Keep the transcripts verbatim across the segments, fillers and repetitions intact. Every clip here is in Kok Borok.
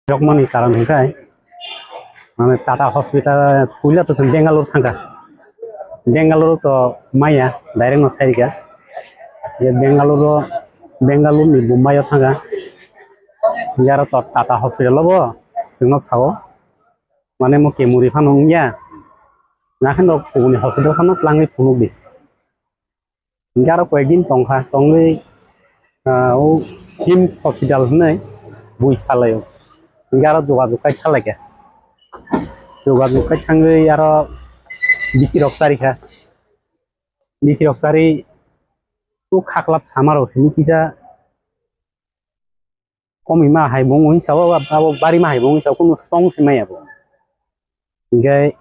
Rokmani karon hwnkhe, mane Tata Hospital puila to chwng Bangalore thangkha. Bangalore to maya direct no sairikha. Ye Bangalore, Bangalore ni Mumbai o thangkha. Yaro to Tata Hospital o bo chwngno sao. Mane mo kemuri phano wngya. Nakheno kubuni hospital phano twlangwi phunukdi. Hingke aro koyekdin tongkha, tongwi, ah, o hims hospital hinwi bui salaio. Hingke aro jogajog khai thanglaikha. Jogajog khai thangwi aro bithi rok charikha. Bithi rok chari o khaklap samarok simi kisa. Komi ma hai bo wngwi sao, abo bari ma hai bo wngwi sao, kunu song se maya bo. Hingke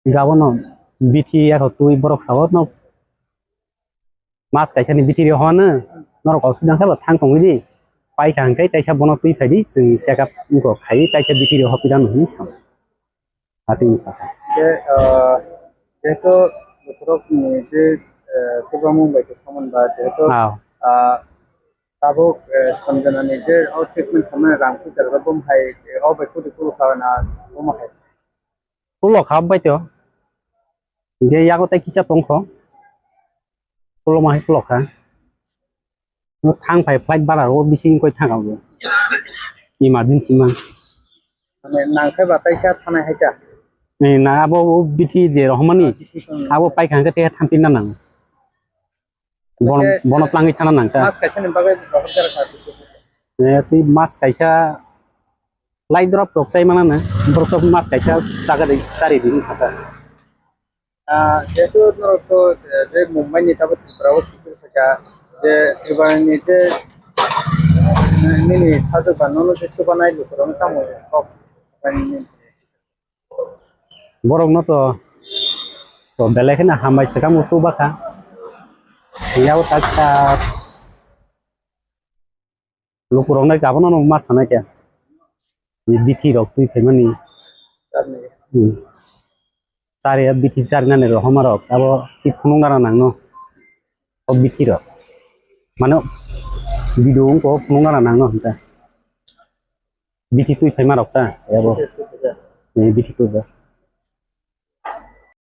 gabono bithi yathok twi borok sao no mas kaisa ni bithi rw hano norok kok sudang khe bo thang tongwi di. Paikha hingke taisa bono twi phai di, chwng check up wngkok khai taisa bithi rw hopida no hinwi sao. Atini saka. Khe, ah, jehetu bokhorok ni je, eh, chubamu bai khe thangmani ba jehetu, ah, tabuk, eh, Sanjana ni je o treatment khamani rang puisa rwjak bo hai, eh, o bai kudi kulu kha na omo hai. Kulu kha bai to. Hingke yago tei kisa tongkho. Kulu ma hai kulu kha. No thang phai flight bara o bising koi thang ang. Emergency ma. Mane nang khe ba taisa thanai hai kha. Ni na abo o bithi je rohmani. Bithi tong. Abo paikha hingke te thampinna nang. Bono, bono twlangwi thana nang ta. Mas kaisa ni bagwi rohor jara kha. Eh, twi mas kaisa lai drop rok chai mana na. Borok to mas kaisa chaga de chari di saka. Ah, jehetu norok to, eh, je Mumbai ni tabuk Tripura o sujur khaikha, je Tripura ni je, eh, nini sajwk ba nono je chubanai lukurok no tamo kok. Borok no to, to belai kheno hambai swkang bo chubakha. Yabo tak tak. Lukurok nai kabo no ma sanai khe. Ni bithi rok twi phaimani. Hmm. Chari bithi chari nani rohoma rok abo ki phunuk nana nangno. O bithi rok. Mano video wngko phunuk nana nangno hinta. Bithi twi phaima rok ta abo. Ni bithi tuja.